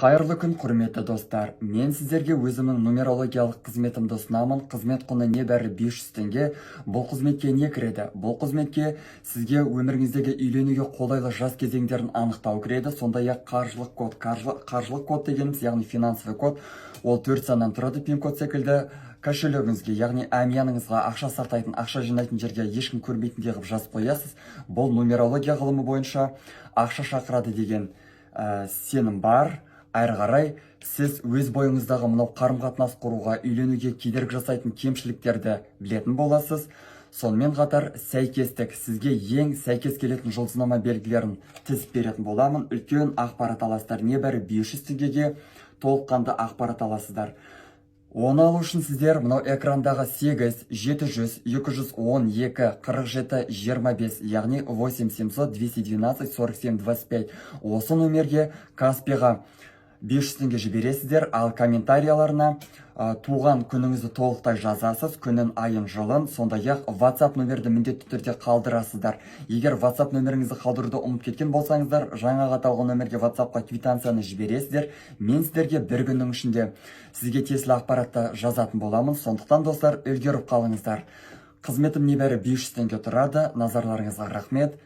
Қайырлы күн, құрметті достар! Мен сіздерге өзімнің нумерологиялық қызметімді ұсынамын. Қызмет құны небәрі 500 теңге. Бұл қызметке не кіреді? Бұл қызметке сізге өміріңіздегі үйленуге қолайлы жас кезеңдерін анықтау кіреді, сондай-ақ қаржылық код. Қаржылық код дегеніміз, яғни финансовый код, ол төрт саннан тұрады, пин код секілді. Кошелегіңізге, яғни әмияныңызға, ақша сақтайтын, ақша жинайтын жерге ешкім көрмейтіндей қылып жазып қоясыз. Бұл нумерология ғылымы бойынша ақша шақырады деген сенім бар. Әрі қарай сіз өз бойыңыздағы мынау қарым қатынас құруға, үйленуге кедергі жасайтын кемшіліктерді білетін боласыз. Сонымен қатар сәйкестік, сізге ең сәйкес келетін жұлдызнама белгілерін тізіп беретін боламын. Үлкен ақпарат аласыздар, небәрі 500 теңгеге толыққанды ақпарат аласыздар. Оны алу үшін сіздер мынау экрандағы 8 700 212 47 25, яғни 8 700 212 47 25, осы номерге Каспиға 500 теңге жібересіздер. Ал комментарияларына туған күніңізді толықтай жазасыз: күнін, айын, жылын. Сондай-ақ WhatsApp нөмірді міндетті түрде қалдырасыздар. Егер WhatsApp нөміріңізді қалдыруды ұмытып кеткен болсаңыздар, жаңағы аталған нөмірге WhatsAppқа квитанцияны жібересіздер. Мен сіздерге бір күннің ішінде сізге тиесілі ақпаратты жазатын боламын. Сондықтан, достар, үлгеріп қалыңыздар. Қызметім небәрі 500 теңге тұрады. Назарларыңызға рахмет.